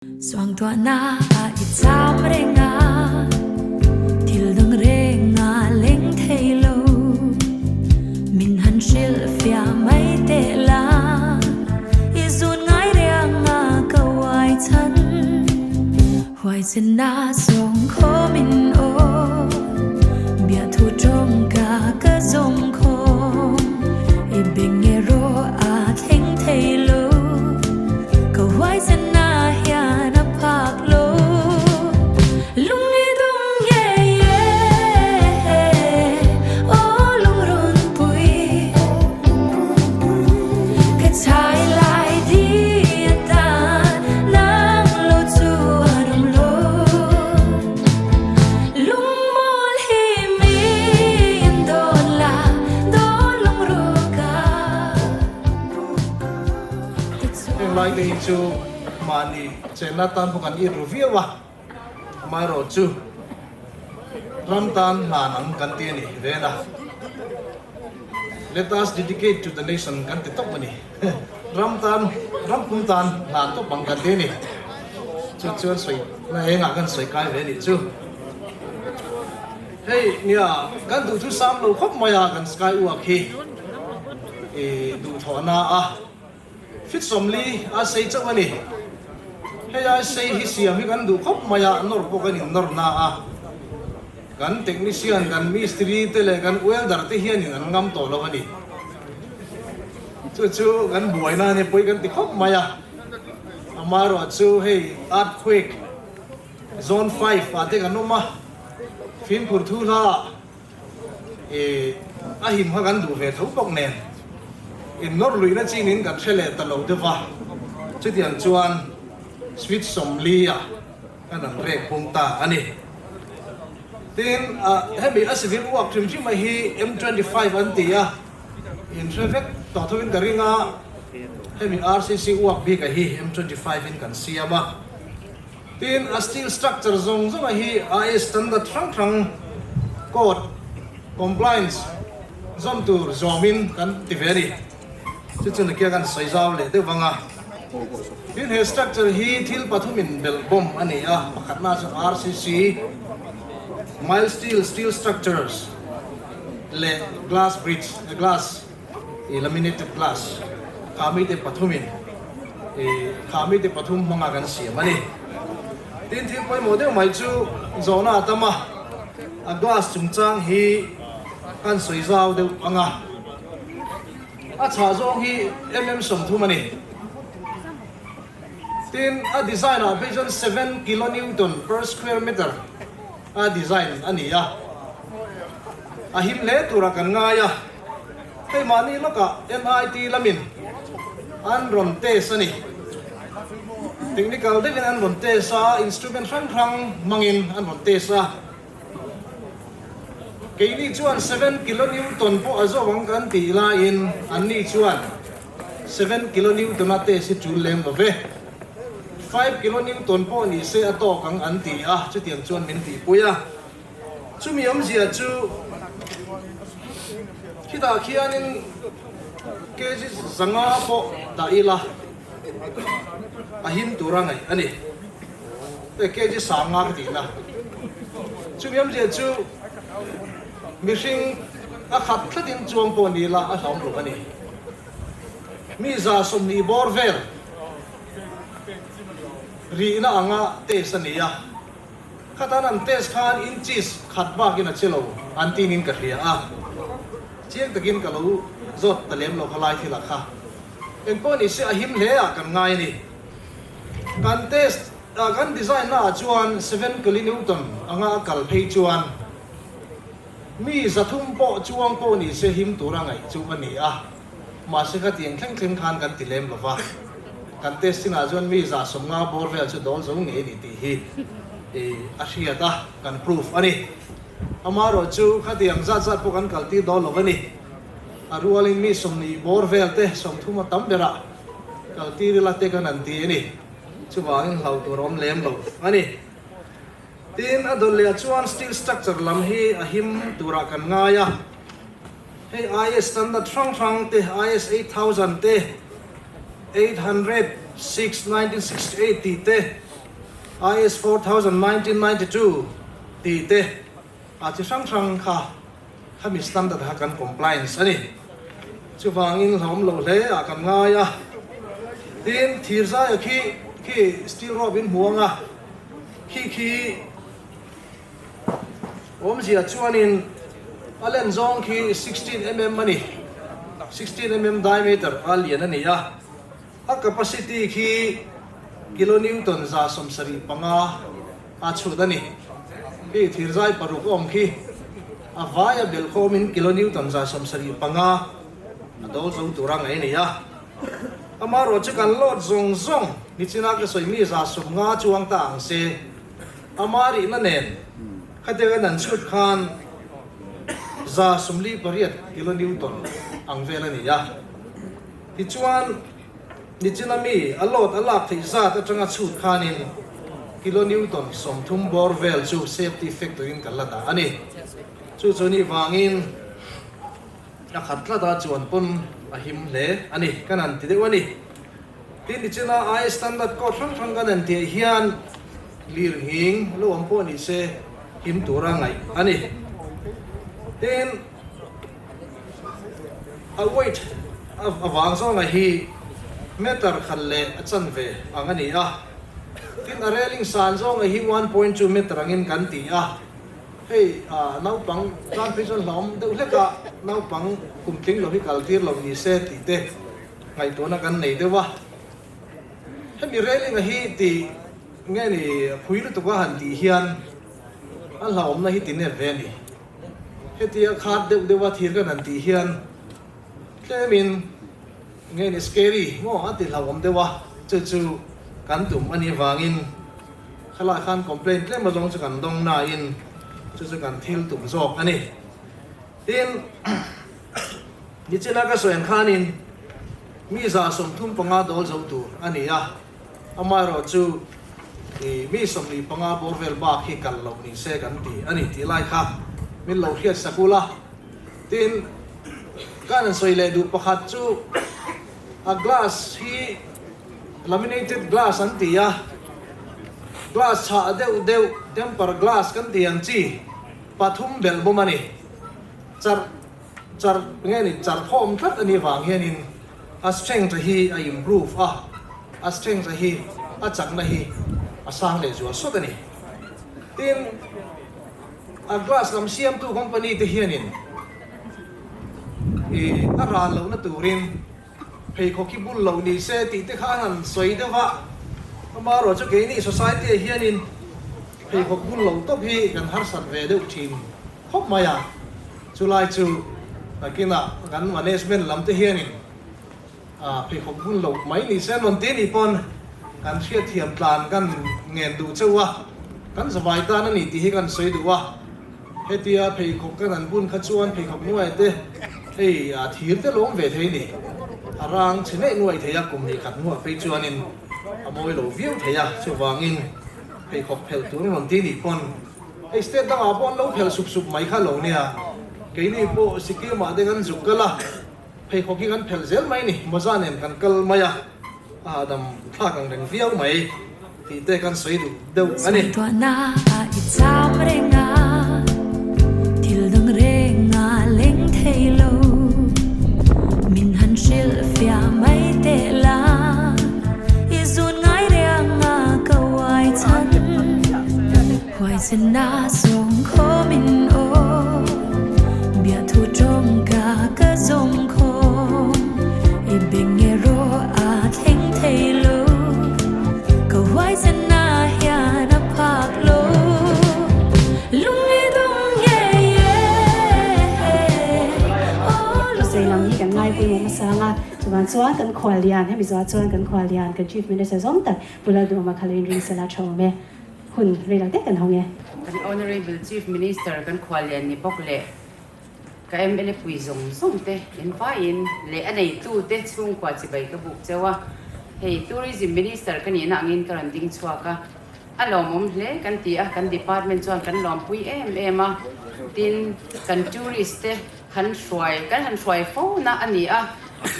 Suangtuahna ah i cham reng a, thil dang reng a leng thei lo. Min han hrilhfiah mai teh la, i zun ngai riang a ka uai chhan. Huaisen a zawng khawm in aw, biahthu tawngka ka zawng khawm. I beng erawh a thleng thei lo, ka huaisen a hian a phak lo. Lung i dum ngei e, aw lungrunpui. Ka chhai lai thi atan nang lo chu an awm lo. Lungmawl hi min dawn la, dawn lungruk a. Heng lai te hi chu mahni chenna tan pawh kan it ru viau a, amaherawhchu ram tan hlan ang kan ti a ni ven a. Let us dedicate to the nation kan ti tawp a ni. Ram tan, ram pum tan hlan tawp ang kan ti a ni. Chu chuan sawi na engah kan sawi kai ve a nih chu. Hei nia kan duh chu sam lo khawp mai a kan sky uak hi i duhthawhna a fit 40 a sei chauh a ni. Hei ai sei hi siam hi kan duh khawp mai a nawr pawh kan innawr na a. Kan technician, kan mistiri te leh kan welder te hianin an ngam tawh lo a ni. Chu chu kan buaina a ni pawh hi kan ti khawp mai a. Amaherawh chu hei earthquake zone 5 ah te kan awm a, fimkhur thu hla ah ih a him kha kan duh ve tho bawk nen innawr luihna chin in kan hre leh ta lo deuh va. Chutiang chuan switch 40 ah Kan an rek pung ta a ni. Tin, hemi a civil work hrim hrim a hi M 25 an ti a, in hre vek tawh thovin ka ring a, hemi RCC work bik a hi M 25 in kan siam a. Tin, a steel structure zawng zawng a hi IS standard hrang hrang code compliance zawm tur zawmin kan ti ve a ni. Chu chu nakia kan sawi zau leh deuh vang a. Tin he structure hi thil pathumin belh bawm a ni a, pakhatna chu RCC, mild steel, steel structures leh glass bridge, glass i laminated glass kha mite pathumin i kha mite pathum hmanga kan siam a ni. Tin thil pawimawh deuh mai chu zawhna a tam a, a glass chungchang hi kan sawi zau deuh ang a. A chhah zawng hi mm 30 a ni. Tin, a design ah phei chuan 7 kilonewton per square meter a design a ni a. A him hle turah kan ngai a. Hei mahni lawkah NIT lamin an rawn test a ni. Technical deuhin an rawn test a, instrument hrang hrang hmangin an rawn test a. Keini chuan 7 kilonewton pawh a zawk ang kan tih laiin anni chuan 7 kilonewton a test hi tul lem lo ve. 5 kilonewton pawh ni se a tawk ang an ti a, chutiang chuan min tihpui a. Chumi awmzia chu khitah khianin kg 500 pawh dah ila a him tura ngaih a ni. Kg 500 ka tihna. Chumi awmzia chu mihring a khat thlatin chuang pawh ni ila a hlauhawm lo a ni. Mi 120 bawr vel rihna anga test a ni a. Khatan an test khan inches khat bakin a che lo an tinin ka hria a. Chiang takin ka lo zawt ta lem lo kha lai thilah kha. Engpawh ni se a him hle ah kan ngai a ni. Kan test ah kan design na ah chuan 7 kilonewton anga a kal phei chuan mi 300 pawh chuang pawh ni se him tura ngaih chu a ni a. Mahse khatiang thleng thleng khan kan ti lem lo va, kan testing ah chuan mi 150 bawr vel chu dawl zo ngei a ni tih hi a hriat a, kan proof a ni. Amaherawh chu khatiang zat zat pawh kan kal tir dawn lo a ni. A rualin mi 20 bawr vel te 30 a tam berah kal tir ila te kan an ti a ni. Chuvangin hlauh tur a awm lem lo a ni. Tin, a dawlh leh ah chuan steel structure lam hi a him turah kan ngai a. Hei IS standard hrang hrang te, IS 8000 te, 806, 1968 tih te. IS 4092 tih te a chi hrang hrang kha khami standard kha kan compliance a ni. Chuvangin hlauhawm loh hle ah kan ngai a. Tin, thir zaia khi khi steel rope in hmu ang a, khi khi awmzia chuanin a len zawng khi 16 mm a ni, 16 mm diameter a lian a ni a. A capacity khi kilonewton 75 a chhut a ni. Khi thirzai paruk a awm khi a vai a belhkhawmin kilonewton 75 a dawl zo tur a ngaih a ni a. Amaherawhchu chu kan load zawng zawng nichina ka sawi mi 90 chuang ta ang se ama rihna nen khatiang an an chhut khan 48 kilonewton ang vel a ni a. Tichuan, nichina mi a load a lak theih zat atanga chhut khanin kilonewton 30 bawr vel chu safety factor in kan la dah a ni. Chu chu nih vangin a khat tlat a chuan pawn a him hle a ni kan han ti deuh a ni. Tin, nichina IS standard code hrang hrang kan han tih hian lir nghing lo awm pawh ni se him tura ngaih a ni. Tin, A weight avang zawnga hi meter khat leh a chanve ang a ni a, tin a railing san zawnga hi 1.2 meter angin kan ti a, hei naupang tan phei chuan hlauhawm deuh hlek a, naupang kum tling lo hi kal tir lo ni se tih te ngaihtuahna kan nei deuh a, hemi railing a hi tih nge ni phui lutuk a han tih hian a hlauhawmna hi ti nep ve a ni. Hetia khat deuh deuha thir kan han tih hian tlemin nge ni scary maw a ti hlauhawm deuh a, chu chu kan tum a nih vangin khalai khan complaint tlem azawng chu kan dawng nain chu chu kan thil tum zawk a ni. Tin, nichina ka sawi ang khanin mi 35 dawl zo tur a ni a. Amaherawhchu, i mi 25 bawr vel bak hi kal loh ni se kan ti a ni tih lai kha min lo hriat sak ula. Tin, ka han sawi leh duh pakhat chu a glass hi laminated glass an ti a, glass chhah deuh deuh temper glass kan tih ang chi pathum belh bawm a ni. Charh charh nge ni charh khawm tlat a nih vang hianin A strength hi a improve a, a strength hi a chakna hi a sang leh zual sawt a ni. Tin, a glass lam siamtu company te hianin i a ral lohna turin pheikhawk hi bul loh ni se tih te kha an han sawi deuh a, amaherawh chu keini society ah hianin pheikhawk bul loh tawp hi kan harsat ve deuh thin khawp mai a. Chulai chu nakinah kan management lam te hianin pheikhawk bun loh mai ni se rawn ti nih pawn kan hriatthiam tlan kan ngen duh cheu a, kan zavai tan a ni tih hi kan sawi duh a. Hetia pheikhawk kan han bun kha chuan pheikhawk nuai te hei thir te lawm ve thei ni, a rang chhe neih nuai thei a, kum hnih khat hnuah phei chuanin a mawi lo viau thei a, chuvangin pheikhawk phelh tur rawn ti nih pawn Hei state dangah pawh an lo phelh sup sup mai kha lo nia, keini pawh Sikkim ah te kan zuk kal a, pheikhawk hi kan phelh zel mai ni, mawza nen kan kal mai a, a hahdam thlak ang reng viau mai tih te kan sawi duh deuh a ni. Sawituahna ah i cham reng a, thil dang reng a leng thei lo, min han hrilh fiah mai teh la, i zun ngai reng a ka uai chhan. Huaisen na zawng khawmin aw, biahthu tawngka ka zawng khawm, i beng erawh a thleng thei lo, ka huaisen na hian a phak lo, lung i dum nge ye aw Ka sawi lam hi kan ngaipawimawh hmasa ang a, chuvang chuan kan khuallian, hemi zawhah chuan kan khuallian, kan Chief Minister zawng tak Pu Lalduhawma kha lo inring sela tha awm e. Hun rei lo te kan hawng e. Kan Honourable Chief Minister kan khuallian ni bawk leh ka mla pui zawng zawng te in vaiin leh a neitu te chhungkua chibai ka buk cheu a. Hei Tourism Minister ka nihna angin ka rawn ding chhuak a, a lawmawm hle kan ti a, kan department chuan kan lawmpui em em a, tin kan tourist te han hruai kan han hruai fo na a ni a,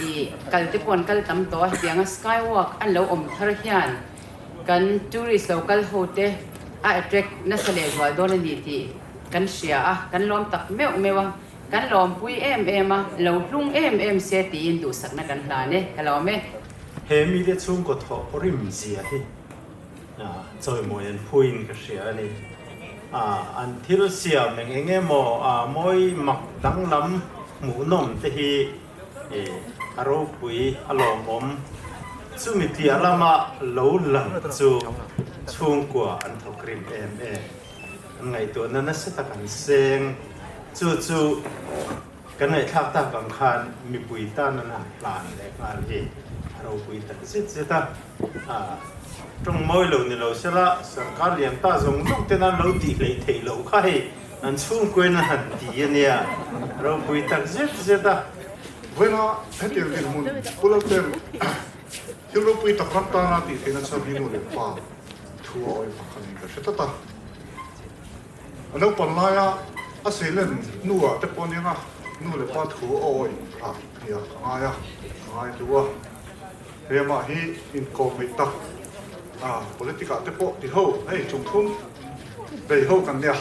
ih kal te pawh an kal tam tawh a, hetianga skywalk an lo awm thar hian. Kan tourist lo kal ho te a attract nasa lehzual dawn a ni tih kan hria a, kan lawm tak meuh meuh a, kan lawmpui em em a, lo hlung em em se tiin duhsakna kan hlan e, ka lawm e. He mite chhungkaw thawh rim zia hi chawimawi an phuin ka hria a ni. An thil siam eng eng emaw mawi mak danglam hmuhnawm te hi a ropui a lawmawm. Chumi piah lama lo lang chu chhungkua an thawk rim em em. An ngaihtuahna nasa tak an seng. Chu chu kan ngaihthlak tak ang khan mipui tan an han hlan leh nghal hi a ropui tak zet zet a. Tawng mawi lo ni lo sela sarkar lian ta zawng zawng ten an lo tih hleih theih loh kha hei an chhungkuain an han ti a nia, ropui tak zet zet a. Vawiina hetiang dinhmun Pu Lalten thil ropui tak ram tana tih theihna chuan hi nu leh pa thu a awih pakhat niin ka hre tlat a. A naupan laia a seilen hnuah te pawh anianga nu leh pa thu a awih rah nia ka ngai a, ka ngai hlu a. He amah hi inkawm mai tak a, politic ah te pawh ti ho, hei chung thum bei ho kan nia,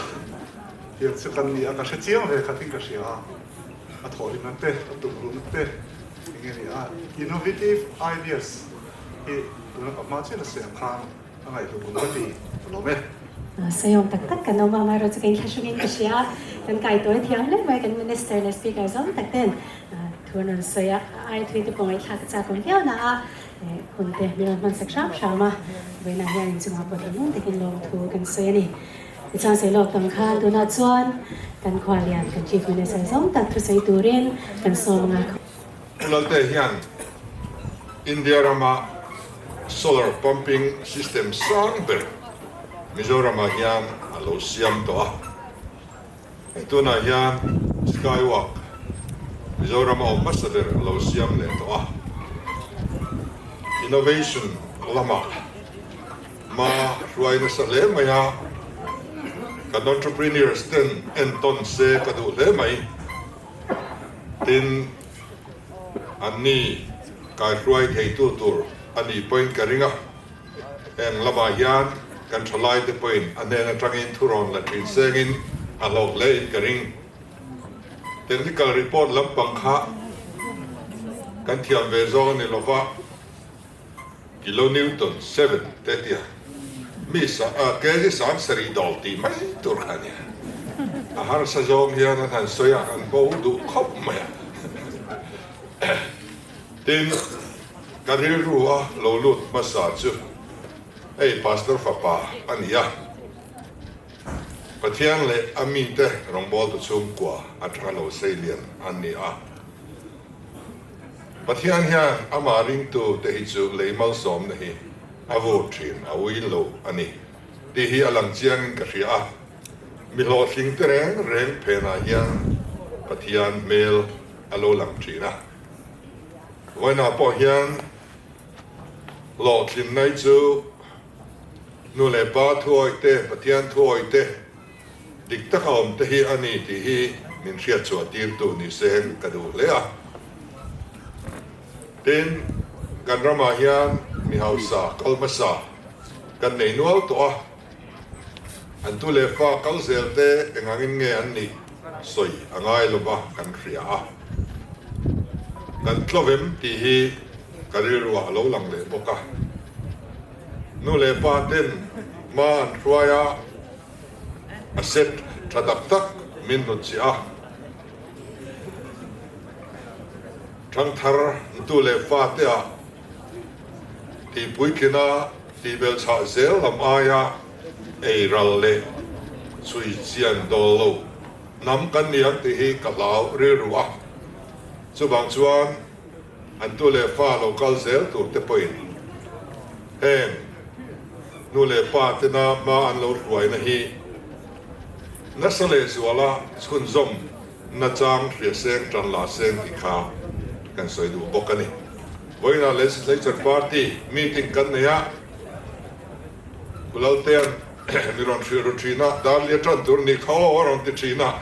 tiang chu kan ni a, ka hre chiang ve khat in ka hria a, a thawhrimna te, a tumruhna te eng nge ni a, innovative ideas hi tuna ka hma chian a siam khan a ngaihlu kum ka ti ka lawm e. Sawiawm tak tak kan awm a, amaherawhchu chu ka inthlahrungin ka hria a, kan kaitawi thiam hle mai, kan Minister leh Speaker zawng tak ten thu an rawn sawi a, a ai thui te pawh ngaihthlak a chak awm viau na a, hun te min rawn hmansak hram hram a, vawiinah hian inchungah pawh thinlung takin lawmthu kan sawi a ni. Tichuan sawi lawk tam khan tunah chuan kan khualian kan Chief Minister zawng tak thusawi turin kan sawm ang a. Pu Lalte hian India rama solar pumping system sang ber Mizoramah hian a lo siam tawh a. Hei tunah hian Skywalk Mizoram a awm hmasa ber a lo siam leh tawh a. Innovation lamah hma hruai nasa hle mai a, kan entrepreneurs ten entawn se ka duh hle mai. Tin, anni kaihruai theitu tur a nih pawhin ka ring a. Heng lamah hian kan thalaite pawhin a hnen atangin thurawn la thin sengin a hlawk hle in ka ring. Technical report lampang kha kan thiam ve zawng a ni lova, kilonewton 7 te tia mi sa kg 70 dawl tih mai tur kha a nia. A harsa zawng hian an han sawi a, an bo duh khawp mai a. Tin, ka rilru a lo lut hmasa chu hei Pastor fapa a ni a, Pathian leh a mite rawngbawltu chhungkua atanga lo sei lian an ni a. Pathian hian amah ringtu te hi chu lei malsawmna hi a vur thin a ui lo a ni tih hi a lang chiangin ka hria a. Mi hlawhtling te reng reng phenah hian Pathian hmel a lo lang thin a. Vawiinah pawh hian hlawhtlinna hi chu nu leh pa thuawih te, Pathian thuawih te, dik taka awm te hi a ni tih hi min hriatchhuah tirtu ni se ka duh hle a. Tin, kan ramah hian mi hausa kal hmasa kan nei nual tawh a, an tu leh fa kal zel te engangin nge an nih sawi a ngai lova kan hria a. Kan tlawvem tih hi ka rilruah a lo lang leh bawk a. Nu leh pa ten hma an hruai a, a set tha tak tak min hnutchhiah a. Thangthar tu leh fa te ah tihpuitlin a tihbelchhah zel lam aia ei ral leh chhui chian dawl lo hnam kan ni ang tih hi ka hlau rilru a. Chuvang chuan an tu leh fa lo kal zel tur te pawhin heng nu leh pa tena hma an lo hruaina hi nasa leh zuala chhunzawm nachang hria seng tan la seng tih kha kan sawi duh bawk a ni. Vawiinah Legislature Party meeting kan nei a, Pu Laltea'n mi rawn hrilh ru thin a, Darli a tan tur nih kha aw a rawn ti thin a,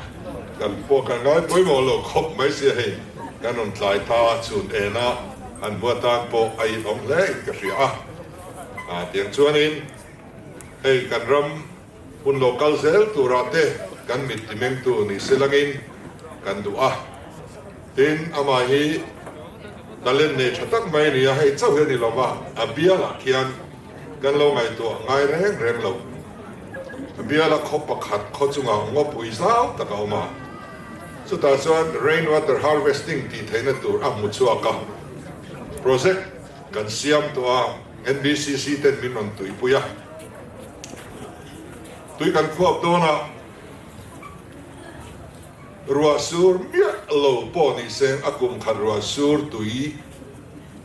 kan pawh kan ngai pawimawh lo khawp mai sia hei kan rawn tlai ta a, chhun ena han hua tan pawh a inawm hle in ka hria a. Tiang chuanin hei kan ram hun lo kal zel turah te kan mit timengtu ni se langin kan duh a. Tin, amah hi talent nei tha tak mai a ni a, hei chauh hi a ni lo va, a bialah khian kan lo ngaihtuah ngai reng reng lo. A biala khaw pakhat khaw chungah ngawpui zau tak a awm a, chutah chuan rain water harvesting tih theihna tur a hmu chhuak a, project kan siam tawh a, NBCC ten min rawn tuipui a, tui kan khuap dawn a. Ruah sur miah lo pawh ni seng a kum khat ruah sur tui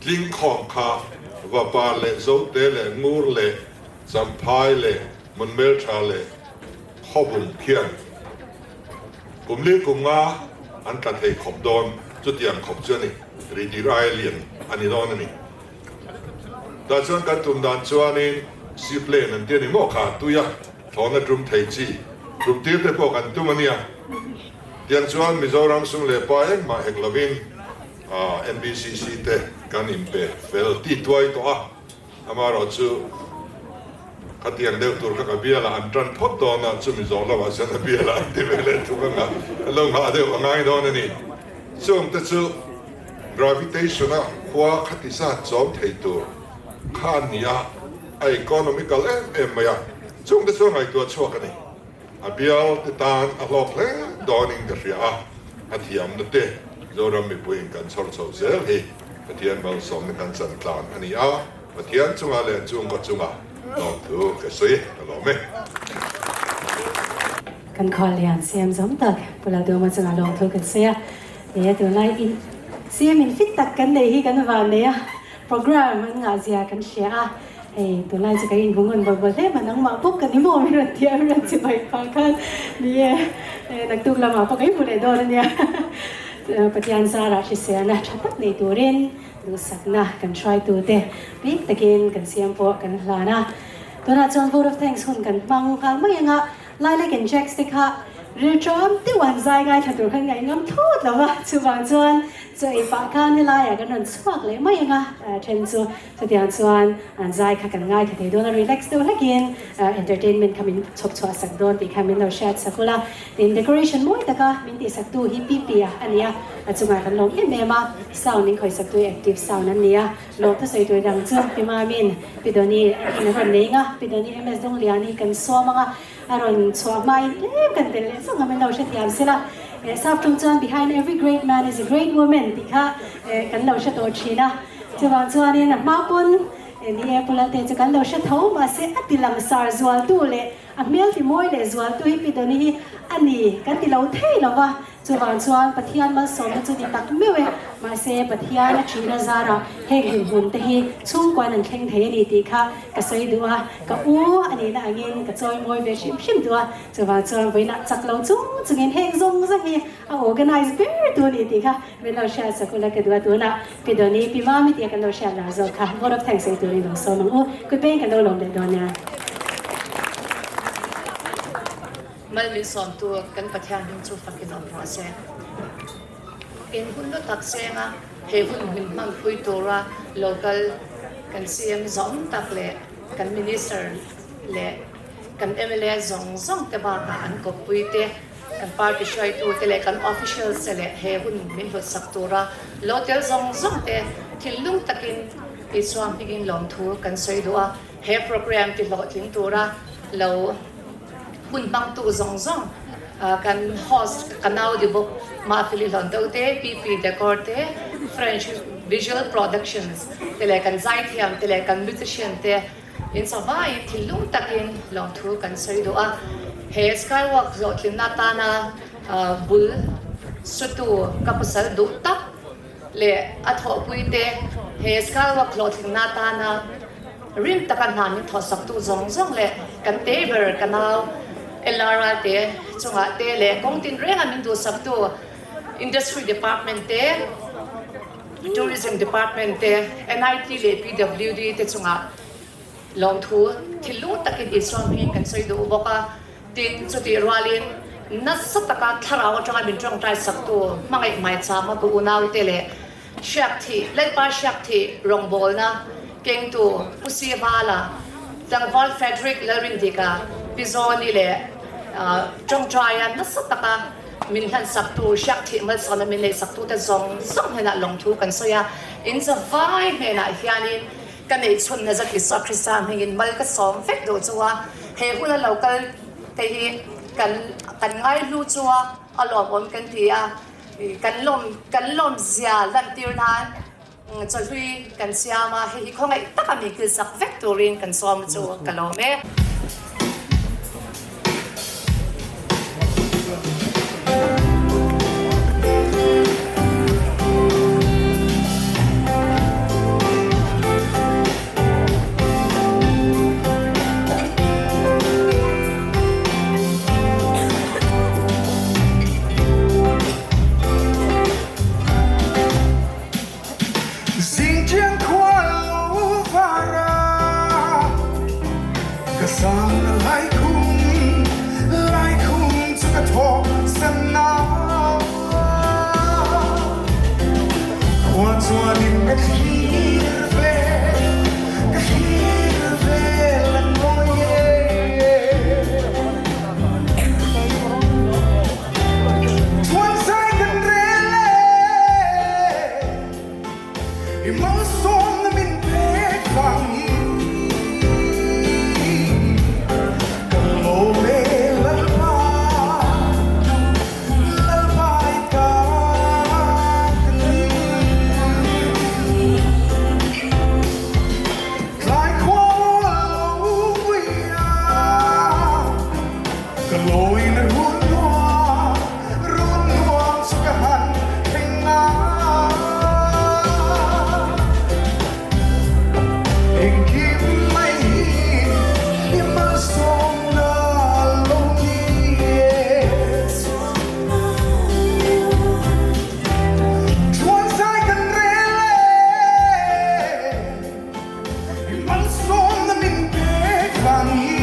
tling khawm kha Vapa leh Zote leh Ngur leh Champhai leh Hmunmeltha leh Khawbung khian kum li kum nga an tla thei khawp dawn chutiang khawp chu a ni Ridir aia lian a ni dawn a ni. Tah chuan kan tum dan chuanin seaplane an ti a ni maw kha tuia Thlawhna tum thei chi tum tir te pawh kan tum a nia. Tiang chuan Mizoram sum leh pa engmah hek lovin NBCC te kan inpe fel ti tuai tawh a, amaherawh chu khatiang deuh tur kha ka bialah an tan phawt dawn a, chumi zawh lovah chuan a bialah an ti ve leh thung anga an lo nghah deuh a ngai dawn a ni. Chung te chu gravitation a khua khati zat chawm thei tur kha an ni a. A economical em em mai a, chungte chu a ngaihtuah chhuak a ni. A bial te tan a hlawk hle dawnin ka hria a, a thiamna te Zoram mipuiin kan chhawr chho zel hi Pathian malsawmna kan chan tlan a ni a, Pathian chungah leh chungkaw chungah lawmthu ka sawi ka lawm e. Kan khuallian CM zawm tak Pu Lalduhawma chungah lawmthu kan sawi a, ni e tunlai in CM in fit tak kan nei hi kan van nei a. Program an ngah zia kan hria a, hei tunlai chu kan inhmu ngun bawlh bawlh hle mah nangmah bawk ka ni maw min rawn ti a, min rawn chi mai phah khan ni e, naktuk lamah pawh ka inhmu leh dawn a nia. Pathian zarah hriselna tha tak nei turin duhsakna kan hruaitute bik takin kan siam pawh kan hlan a. Tunah chuan vote of thanks hun kan hmang nghal mai anga Lilac and Jacks te kha rilṭawm deuh an zai ngaithla tur khan ngaihngam thut lo va, chuvang chuan Chaw ei pah khan helaiah kan rawn chhuak leh mai ang a, then chu chutiang chuan an zai kha kan ngaithla thei dawn a, relax deuh hlekin entertainment kha min chhawp chhuah sak dawn tih kha min lo hriat sak ula. Tin, decoration mawi taka min tihsak tu hi Pipi a a ni a, a chungah kan lawm em em a, sound min khawihsak tu hi active sound an ni a, lawm thusawi tur dang chu Pi Mamin, Pi Dawni in a rawn nei ang a, Pi Dawni MS Dawngliani kan sawm ang a, A rawn chhuah hmain tlem kan tel leh zawng a, min lo hrethiam sela. Sap ṭawng chuan behind every great man is a great woman tih kha kan lo hre tawh ṭhin a. Chuvang chuanin a hma pawn ni e Pu Lalte chu kan lo hre tho, mahse a ti langsar zualtu leh a hmel ti mawi leh zualtu hi Pi Dawni hi a ni kan ti lo thei lo va. Chuvang chuan Pathian malsawmna chu ni tak meuh e, mahse Pathian a ṭhihna zarah heng hlimhmun te hi chhungkuan an thleng thei a ni tih kha ka sawi duh a, ka u a nihna angin ka chawi mawi ve hrim hrim duh a, chuvang chuan vawiinah chak lo chung chungin heng zawng zawng hi a organize ber tu a ni tih kha min lo hriat sak ula ka duh a, tunah Pi Dawni, Pi Mami tia kan lo hriat lar zawk kha vote of thanks ei turin lo sawm ang u, kut peng kan lo lawm leh dawn nia. Mal min sawmtu kan Pathian hming chu fakin awm rawh se. In hun lu tak senga he hun min hmanpui tura local kan CM zawng tak leh kan Minister leh kan mla zawng zawng te bakah an kawppui te, kan party hruaitu te leh kan officials te leh he hun min hlutsak tura lo tel zawng zawng te thinlung takin Isua hmingin lawmthu kan sawi duh a. He program ti hlawhtling tura lo hun hmangtu zawng zawng kan host ka nau di bawk Mahfili Hlawnto te, PP Decor te, French Visual Productions te leh kan zaithiam te leh kan musician te in savaiin thinlung takin lawmthu kan sawi duh a. He Skywalk hlawhtlinna atana bul sutu ka pasal duh tak leh a thawhpui te he Skywalk hlawhtlinna atana Rim taka hna min thawhsaktu zawng zawng leh kan te ber ka nau LRA te chungah te leh kawng tin renga min duhsaktu Industry Department te, Tourism Department te, NIT leh PWD te chungah lawmthu thinlung takin Isua hmingin kan sawi duh bawk a. Tin, chutih rualin nasa taka thlarau atanga min tawngtai saktu hmangaih hmaichama ka unaute leh Hriakthih, Lalpa Hriakthih rawngbawlna kengtu Pu Sivala. Tlangval Frederick Lalrindika, Pi Zawni leh Tawngtaia nasa taka min hlansak tu Hriakthih malsawmna min neihsak tute zawng zawng hnenah lawmthu kan sawi a. In zavai hnenah hianin ka neihchhunna zat Isua Krista hmingin mal ka sawm vek duh chu a, he huna lo kal te hi kan kan ngaihlu chu a, a lawmawm kan ti a, kan lawm kan lawmzia lantir nan Chawhlui kan siam a, hei hi khawngaih taka mi kilsak vek turin kan sawm chu ka lawm e. Zingtiang khua lo var a, ka sang laikhum, laikhum chu ka thawk san a. Khua chuanin ka thlir ve, ka thlir ve la ngawi e. Chuan zai kan rel e, i malsawmna min pek vang hi ka lawm e Lalpa, Lalpa i ta ka ni. Tlai khua lo vui a. Ka lawin run nuam, run nuam chu ka han thleng a. Engkim mai hi i malsawmna lo ni e. Chuan zai kan rel e. I malsawmna min pek vang hi.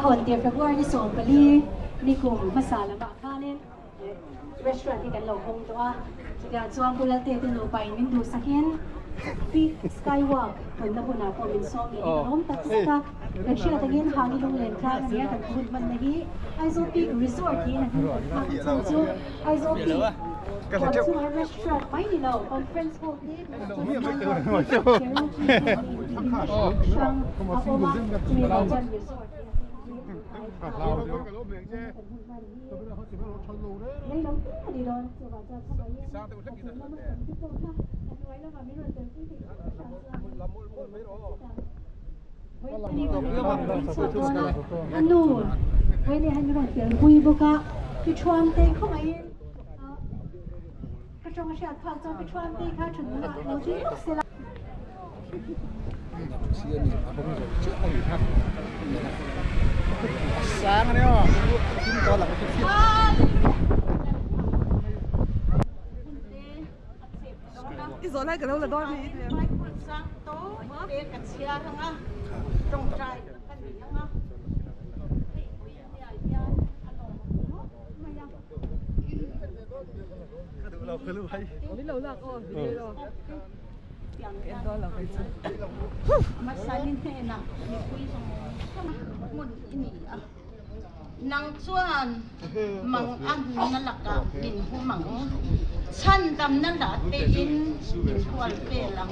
hawn tir February ni 14 nikum hmasa lamah khanin restaurant hi kan lo hawng tawh a, chutiang chuan Pu Lalte te nupa in min duhsakin Peak Skywalk hawnna hunah pawh min sawm leh hi ka lawm tak zet a, kan hriat angin Hangi Lunglen tlang a nia kan hun hmanna hi Aizawl Peak Resort tiin a hming kan thlak a chhan chu Aizawl Peak huan chhungah restaurant mai ni lo conference hall te hrang a awm a, chumi vang chuan resort hi a hming hi Nang chuan mang a na lakah min hum ang, chhandamna lah tein min hual vel ang.